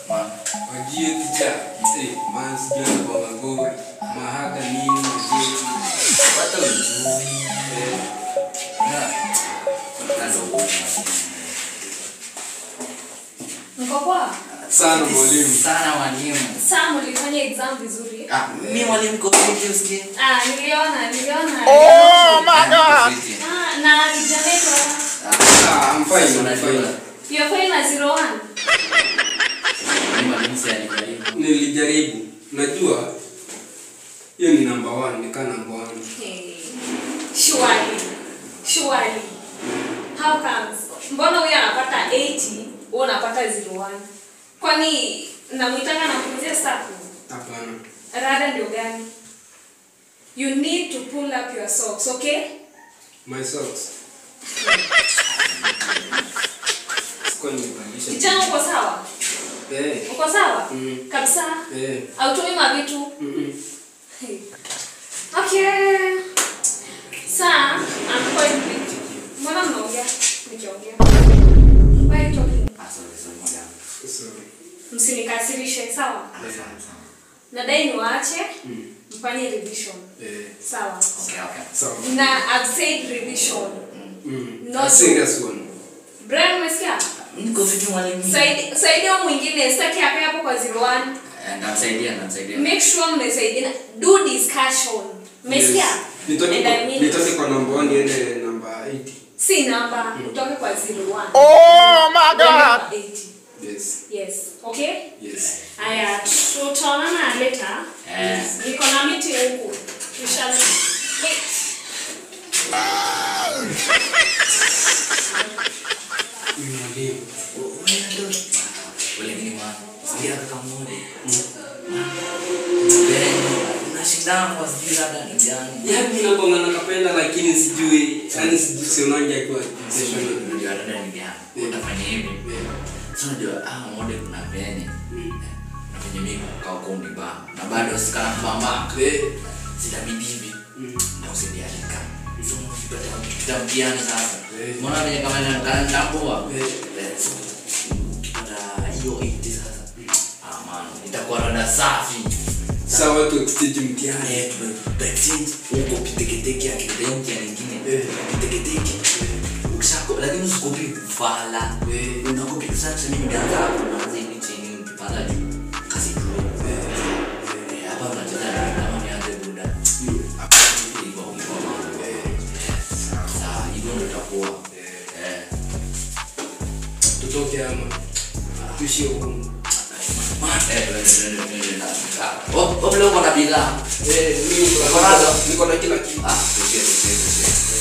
Wajie teacher. Eh, man sijui kwa ngori, mahaka nini wajie. Watu ujui. Eh, Na. Ndio. Mko poa? Sana mwalimu. Sana mwalimu. Sam, ulifanya exam vizuri? Ah, mimi mwalimu niko fiti usikie. Ah, niliona, niliona. Oh my God! Ah, na kijana yetu hapa. Ah, I'm fine, I'm fine. You're fine na 01. Mimi mwalimu si alijaribu. Nilijaribu. Najua hiyo ni number 1, nikaa number 1. Hey. Surely. Surely. How comes? Mbona huyu anapata 80, wewe unapata 01? Kwani namuitanga na kumzia staff? Hapana. Rada ndio gani? You need to pull up your socks, okay? My socks. Sikuwa nimebadilisha. Kijana uko sawa? Eh. Uko sawa? Mm. Kabisa? Eh. Hautumi mavitu? Mm. Hey. Okay. Sa, I'm quite big. Mbona mnaongea? Nikiongea. Why are you talking? Ah, sorry, sorry mwalimu. Sorry. Msinikasirishe, sawa? Ah, sawa, sawa. Nadai niwaache Mm. mfanye revision. Eh. Sawa. Okay, okay. Sawa. Na I've said revision. Mm. Not A serious one. Brian, umesikia? Niko fiti mwalimu. Saidia huyu mwingine, sitaki akae hapo kwa 01. Eh, Ndamsaidia, ndamsaidia. Make sure mmesaidiana. Do discussion. Umesikia? Yes. Nitoke And I kwa, mean it. nitoke kwa number 1 niende number 80. Si namba, utoke kwa 01. Oh my Uende God! kwa 80. Yes. Yes. Okay? Yes. Aya, tutaonana later. Eh. Niko na meeting huku. We shall wait. Mwalimu. Wewe ni mwana. Sikia kaka mmoja. Unashindana sijui labda ni gani. Yaani nakuanga nakapenda lakini sijui, yaani sijui sionangi akiwa session. Unajua labda ni gani. Utafanya hivi. Sasa unajua ah mode kuna venye. Na venye mimi kukaa huko ni ba. Na bado sikana kubamba. Eh. Sitabidi hivi. Mm. Na usaidia alika. So ukipata mtihani sasa. Eh. Mbona venye kama nitambua. Eh. So ukipata hiyo 80 sasa. Ah man, itakuwa rada safi. Sawa tu exchange mtihani. Eh, tuta exchange huko piteketeke akipita mtihani nyingine. Eh. Piteketeke. Ukishako lakini usikopi fala. Eh. Unakopi sasa mimi nimeanza hapo naanza hivi chini ukipanda juu. Kasi juu. Eh. Eh, hapa tunacheza na kama nianze buda. Hivyo hivyo. Eh. Sawa, hivyo ndio itakuwa. Eh. Eh. Tutoke ama tuishie huko. Eh, oh, oh, uko na bidhaa. Eh, mimi Uko nazo? niko na kila kitu. Ah, tuishie, tuishie, tuishie.